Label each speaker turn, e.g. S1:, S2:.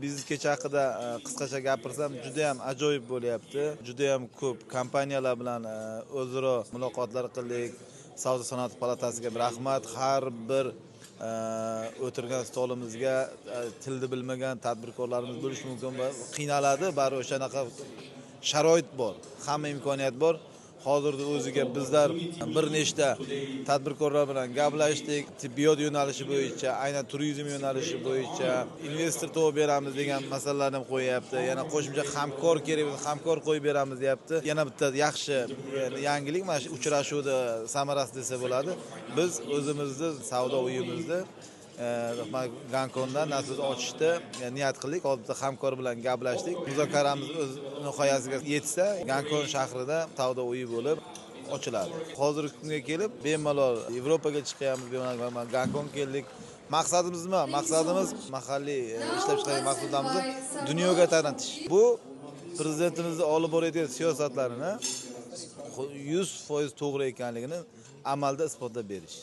S1: Biznes kecha haqida qisqacha gapirsam, juda ham ajoyib bo'lyapti. Juda ham ko'p kompaniyalar bilan o'zaro muloqotlar qildik. Savdo sanoat palatasiga rahmat. Har bir o'tirgan stolimizga tilni bilmagan tadbirkorlarimiz bo'lishi mumkin va qiynaladi. Bari o'shanaqa sharoit bor, hamma imkoniyat bor. Hozirda o'ziga bizlar bir nechta tadbirkorlar bilan gaplashdik. Tibbiyot yo'nalishi bo'yicha, aynan turizm yo'nalishi bo'yicha investor topib beramiz degan masalalarni ham qo'yyapti. Yana qo'shimcha hamkor kerak bo'lsa, hamkor qo'yib beramiz deyapti. Yana bitta yaxshi yangilik, mana shu uchrashuvni samarasi desa bo'ladi. Biz o'zimizni savdo uyimizni Gonkongda nasib ochishni niyat qildik. Hozir bitta hamkor bilan gaplashdik. Muzokaramiz o'z nihoyasiga yetsa, Gonkong shahrida savdo uyi bo'lib ochiladi. Hozirgi kunga kelib bemalol Yevropaga chiqyapmiz, bemalol Gonkong keldik. Maqsadimiz nima? Maqsadimiz mahalliy ishlab chiqargan mahsulotlarimizni dunyoga tanitish. Bu prezidentimizni olib borayotgan siyosatlarini 100% to'g'ri ekanligini amalda isbotlab berish.